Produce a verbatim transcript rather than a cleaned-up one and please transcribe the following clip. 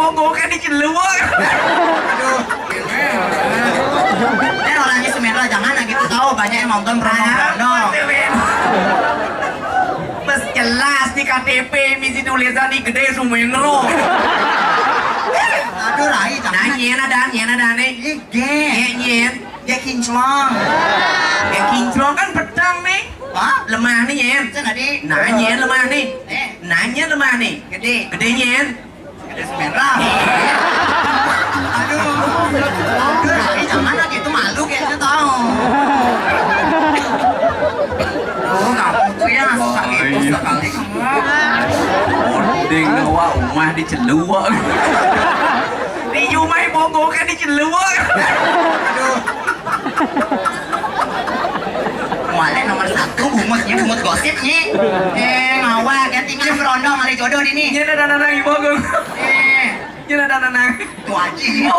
Bogokan di Cileua. Aduh. Eh, orangnya Sumedra, jangan lah gitu, tahu banyak yang nonton promo-promo. Pas jelas di K T P misi tulisan di gedé Sumedra. Aduh, Rai, jangan. Nah, nyén ada, nyén ada nih. Ih, gé. Nyén, nyén. Gé kinclong. Gé kinclong kan pedang nih. Hah? Lemah nih, nyén. Nah, nyén lemah nih. Eh. Nah, nyén lemah nih. Gedé. Gedé, nyén. Gedé Sumedra. Aduh. Aduh, Rai, jangan lah gitu, malu kayaknya tahu. Oh, kamu tuh ya, suka gitu sekali kamu. Mending wa umah di Cileua. Di umah bogokan di Cileua. Aduh. Mualé nomor satu, bungut nyé, bungut gosip nyé. Eh, ngawa, ganti kan berondong, ada jodoh di nih. Nyén ada nanang ibu. Eh. Nyén ada nanang. Tuh, Aji.